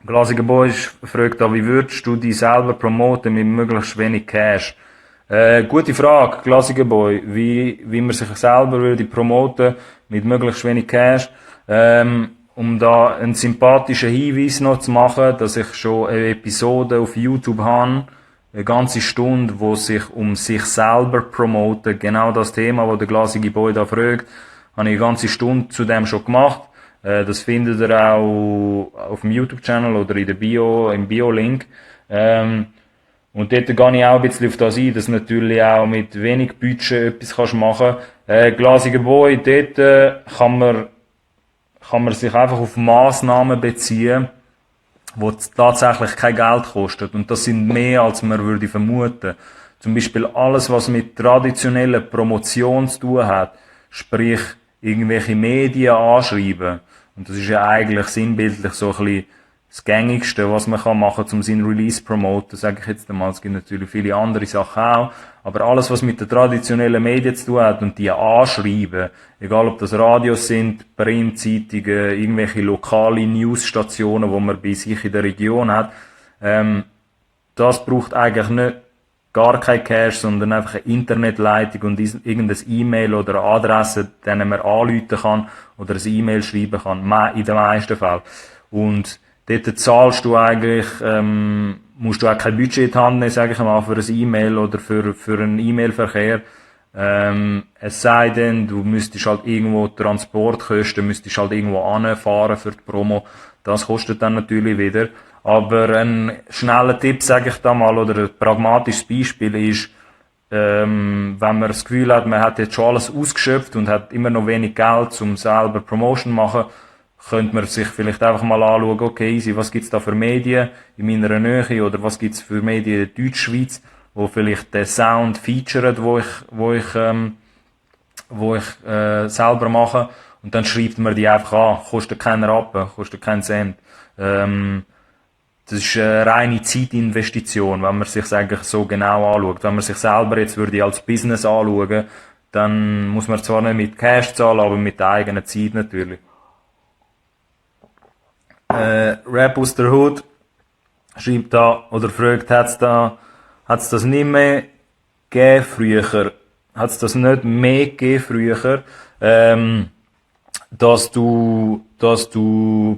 Glasiger Boy fragt auch, wie würdest du dich selber promoten mit möglichst wenig Cash? Gute Frage, Glasiger Boy. Wie man sich selber würde promoten mit möglichst wenig Cash. Um da einen sympathischen Hinweis noch zu machen, dass ich schon eine Episode auf YouTube habe, eine ganze Stunde, wo sich um sich selber promoten, genau das Thema, wo der Glasige Boy da fragt, habe ich eine ganze Stunde zu dem schon gemacht. Das findet ihr auch auf dem YouTube-Channel oder in der Bio, im Bio-Link. Und dort gehe ich auch ein bisschen auf das ein, dass du natürlich auch mit wenig Budget etwas machen kannst. Glasiger Boy, dort kann man sich einfach auf Massnahmen beziehen, die tatsächlich kein Geld kosten. Und das sind mehr, als man würde vermuten. Zum Beispiel alles, was mit traditioneller Promotion zu tun hat, sprich irgendwelche Medien anschreiben. Und das ist ja eigentlich sinnbildlich so ein bisschen das Gängigste, was man machen kann, um seinen Release zu promoten, sage ich jetzt einmal. Es gibt natürlich viele andere Sachen auch. Aber alles, was mit den traditionellen Medien zu tun hat und die anschreiben, egal ob das Radios sind, Printzeitungen, irgendwelche lokale Newsstationen, wo man bei sich in der Region hat, das braucht eigentlich nicht gar kein Cash, sondern einfach eine Internetleitung und irgendein E-Mail oder eine Adresse, denen man anrufen kann oder ein E-Mail schreiben kann, in den meisten Fällen. Und dort zahlst du eigentlich, musst du auch kein Budget in die Hand nehmen, sage ich mal, für ein E-Mail oder für einen E-Mail-Verkehr. Es sei denn, du müsstest halt irgendwo Transportkosten, müsstest halt irgendwo anfahren für die Promo. Das kostet dann natürlich wieder. Aber ein schneller Tipp, sage ich da mal, oder ein pragmatisches Beispiel ist, wenn man das Gefühl hat, man hat jetzt schon alles ausgeschöpft und hat immer noch wenig Geld, um selber Promotion zu machen, könnte man sich vielleicht einfach mal anschauen, okay, easy, was gibt's da für Medien in meiner Nähe oder was gibt's für Medien in der Deutschschweiz, wo vielleicht den Sound featuret, wo ich selber mache, und dann schreibt man die einfach an, kostet keinen Rappen, kostet keinen Cent. Das ist eine reine Zeitinvestition, wenn man sich eigentlich so genau anschaut. Wenn man sich selber jetzt würde als Business anschauen, dann muss man zwar nicht mit Cash zahlen, aber mit der eigenen Zeit natürlich. Rap aus der Hood schreibt da, oder fragt, hat's das nicht mehr gegeben früher? Hat's das nicht mehr gegeben früher? Dass du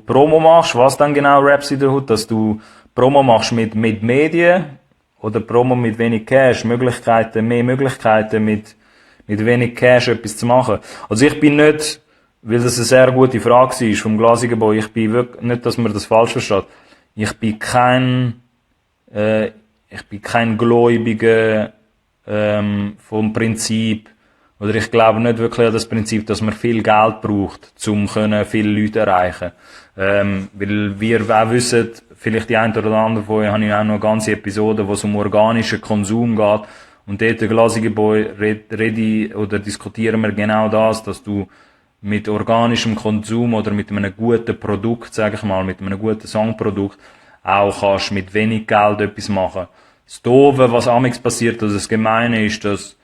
Promo machst, was dann genau Raps in der Hood, dass du Promo machst mit Medien oder Promo mit wenig Cash, mehr Möglichkeiten mit wenig Cash etwas zu machen. Also ich bin nicht, weil das eine sehr gute Frage war vom Glasigen Boy, ich bin wirklich, nicht, dass man das falsch versteht, ich bin kein Gläubiger vom Prinzip, oder ich glaube nicht wirklich an das Prinzip, dass man viel Geld braucht, um viele Leute erreichen. Weil wir auch wissen, vielleicht die ein oder andere von euch, habe ich auch noch eine ganze Episode, wo es um organischen Konsum geht. Und dort, der Glasige Boy, rede oder diskutieren wir genau das, dass du mit organischem Konsum oder mit einem guten Produkt, sage ich mal, mit einem guten Songprodukt, auch kannst mit wenig Geld etwas machen. Das Doofe, was amigs passiert, dass das Gemeine ist, dass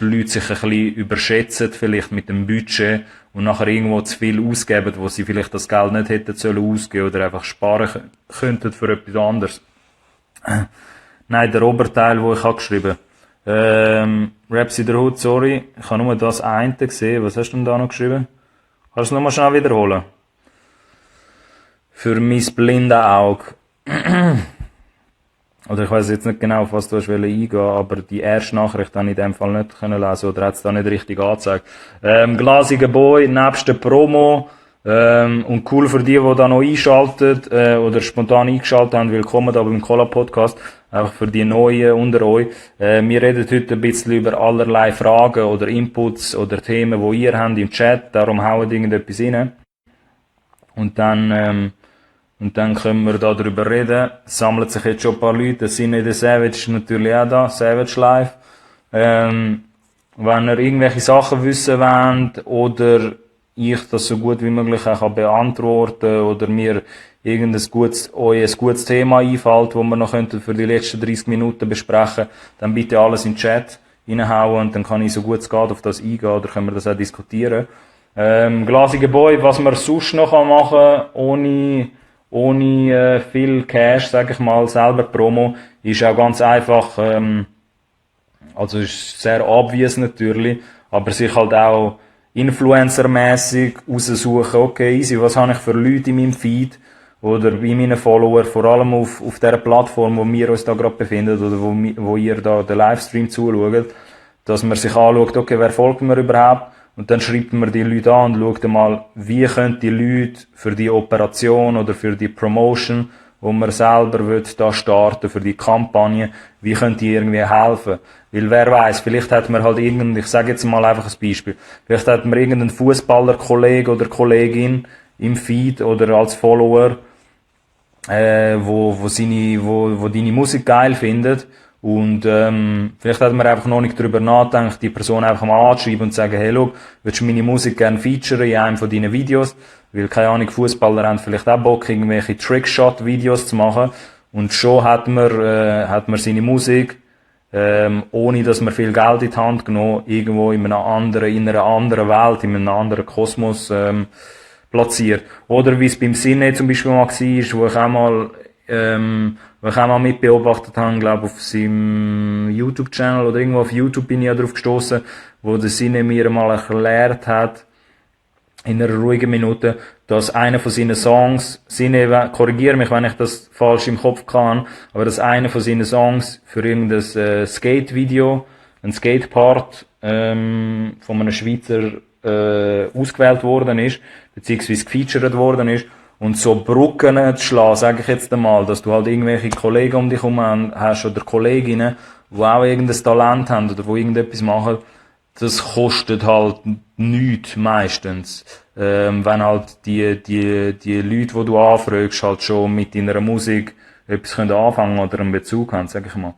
Leute sich ein bisschen überschätzen, vielleicht mit dem Budget, und nachher irgendwo zu viel ausgeben, wo sie vielleicht das Geld nicht hätten sollen ausgeben oder einfach sparen könnten für etwas anderes. Nein, der Oberteil, wo ich habe geschrieben. Raps in der Hood, sorry, ich habe nur das eine gesehen. Was hast du denn da noch geschrieben? Kannst du es nochmal schnell wiederholen? Für mein blinde Auge. Oder ich weiss jetzt nicht genau, auf was du eingehen, aber die erste Nachricht habe ich in dem Fall nicht lesen oder hat es da nicht richtig angezeigt. Glasiger Boy, nebst der Promo, und cool für die da noch einschalten, oder spontan eingeschaltet haben, willkommen da beim Cola Podcast, einfach für die Neuen unter euch. Wir reden heute ein bisschen über allerlei Fragen oder Inputs oder Themen, die ihr habt im Chat, darum haut irgendetwas rein. Und dann können wir da drüber reden. Es sammeln sich jetzt schon ein paar Leute. Der Sinne der Savage ist natürlich auch da. Savage Live. Wenn ihr irgendwelche Sachen wissen wollt oder ich das so gut wie möglich auch beantworten oder mir euch ein gutes Thema einfällt, das wir noch für die letzten 30 Minuten besprechen, dann bitte alles in den Chat reinhauen und dann kann ich so gut es geht auf das eingehen oder können wir das auch diskutieren. Glasiger Boy, was man sonst noch machen kann, ohne viel Cash, sage ich mal, selber Promo, ist auch ganz einfach, also ist sehr obvious natürlich, aber sich halt auch influencermäßig raussuchen, okay, easy, was habe ich für Leute in meinem Feed oder bei meinen Follower, vor allem auf der Plattform, wo wir uns da gerade befinden oder wo ihr da den Livestream zuschaut, dass man sich anschaut, okay, wer folgt mir überhaupt? Und dann schreibt man die Leute an und schaut mal, wie können die Leute für die Operation oder für die Promotion, wo man selber will, da starten, für die Kampagne, wie können die irgendwie helfen? Weil wer weiß, vielleicht hat man halt ich sage jetzt mal einfach ein Beispiel, vielleicht hat man irgendeinen Fußballer-Kollege oder Kollegin im Feed oder als Follower, wo deine Musik geil findet. Und vielleicht hat man einfach noch nicht darüber nachgedacht, die Person einfach mal anzuschreiben und zu sagen, hey, look, würdest du meine Musik gerne featuren in einem von deinen Videos? Weil, keine Ahnung, Fußballer haben vielleicht auch Bock, irgendwelche Trickshot-Videos zu machen. Und schon hat man seine Musik, ohne dass man viel Geld in die Hand genommen, irgendwo in einer anderen Welt, in einem anderen Kosmos, platziert. Oder wie es beim Sinne zum Beispiel mal war, wo ich auch mal mitbeobachtet habe, glaube auf seinem YouTube-Channel oder irgendwo auf YouTube bin ich ja drauf gestoßen, wo der Sinne mir mal erklärt hat, in einer ruhigen Minute, dass einer von seinen Songs, Sinne, korrigiere mich, wenn ich das falsch im Kopf kann, aber dass einer von seinen Songs für irgendein Skate-Video, ein Skate-Part von einem Schweizer ausgewählt worden ist, beziehungsweise gefeatured worden ist, und so Brücken zu schlagen, sage ich jetzt einmal, dass du halt irgendwelche Kollegen um dich herum hast oder Kolleginnen, die auch irgendein Talent haben oder die irgendetwas machen, das kostet halt nichts meistens. Wenn halt die Leute, die du anfragst, halt schon mit deiner Musik etwas anfangen können oder einen Bezug haben, sag ich mal.